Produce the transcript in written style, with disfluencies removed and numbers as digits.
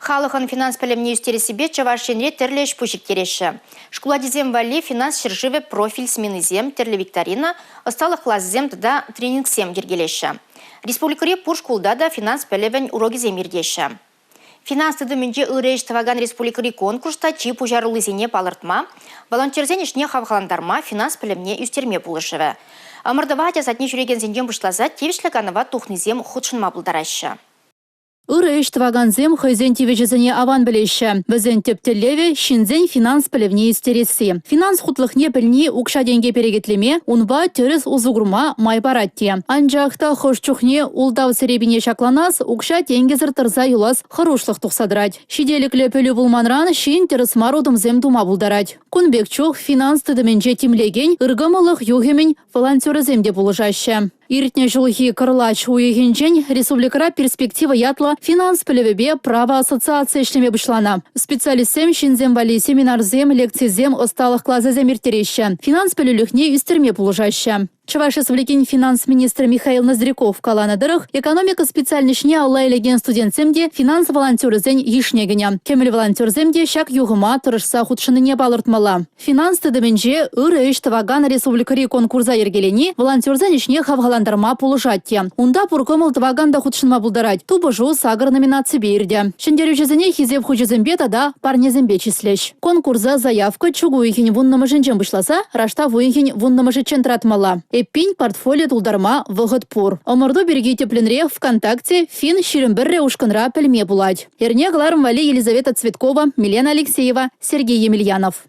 Халӑхӑн финанс пӗлӗвне ӳстерессипе Чӑваш Енре тӗрлӗ ӗҫ-пуҫ ирттереҫҫӗ. Шкул ачисем валли финанс ҫӗршывӗ профиль сменисем, тӗрлӗ викторина, ӑсталӑх класӗсем тата тренингсем йӗркелеҫҫӗ. Республикӑри пур шкулта та финанс пӗлӗвӗн урокӗсем иртеҫҫӗ. Финанс тытӑмӗнче ырӑ ӗҫ тӑвакан республикӑри конкурс та чи пуҫаруллисене палӑртма, волонтерсен ӗҫне хавхалантарма, финанс пӗлӗвне ӳстерме пулӑшрӗ. Ӑмӑртӑва ача садне ҫӳрекенсенчен пуҫласа тивӗҫлӗ канӑва тухнисем хутшӑнма пултараҫҫӗ. Ырӑ ӗҫ тӑвакансем хӑйсен тивӗҫӗсене аван пӗлеҫҫӗ. Вӗсен тӗп тӗллевӗ – ҫынсен финанс пӗлӗвне ӳстересси. Финанс хутлӑхне пӗлни укҫа-тенке перекетлеме, унпа тӗрӗс усӑ курма май парать те. Анчах та хӑш чухне ултав серепине ҫакланас, укҫа-тенкӗсӗр тӑрса юлас хӑрушлӑх тухса тӑрать. Ҫителӗклӗ пӗлӳ пулманран ҫын тӗрӗс мар утӑмсем тума пултарать. Кун пек чух финанс тытӑмӗнче тимлекен ыркӑмӑллӑх юхӑмӗн волонтерӗсем те пулӑшаҫҫӗ. Иртнӗ ҫулхи кӑрлач уйӑхӗнчен республикӑра «Перспектива» ятлӑ финанс пӗлӗвӗпе право ассоциацийӗ ӗҫлеме пуҫланӑ. Специалистсем ҫынсем валли семинарсем, лекцисем, ӑсталӑх класӗсем ирттереҫҫӗ, финанс пӗлӳлӗхне ӳстерме пулӑшаҫҫӗ. Чӑваш Республикин финанс министрӗ Михаил Ноздряков каланӑ тӑрӑх, экономика специальноҫне алла илекен студентсем те финанс волонтерӗсен йышне кӗнӗ. Кӗмӗл волонтерсем те ҫак юхӑма тӑрӑшса хутшӑннине палӑртмалла. Финанс тытӑмӗнче ырӑ ӗҫ тӑвакан республикӑри конкурса йӗркелени волонтерсен ӗҫне хавхалантарма пулӑшать те. Унта пур кӑмӑл тӑвакан та хутшӑнма пултарать. Тупӑшу сакӑр номинаципе иртӗ. Ҫӗнтерӳҫӗсене хисеп хучӗсемпе тата парнесемпе чыслӗҫ. Конкурса заявка чӳк уйӑхӗн вуннӑмӗшӗнчен пуҫласа раштав уйӑхӗн вуннӑмӗшӗччен тӑратмалла. Эппин, портфолио тултарма вӑхӑт пур. Ӑмӑрту пирки тӗплӗнрех ВКонтакте Фин 21 ушкӑнра пӗлме пулать. Эрне кӑларӑм валли Елизавета Цветкова, Милена Алексеева, Сергей Емельянов.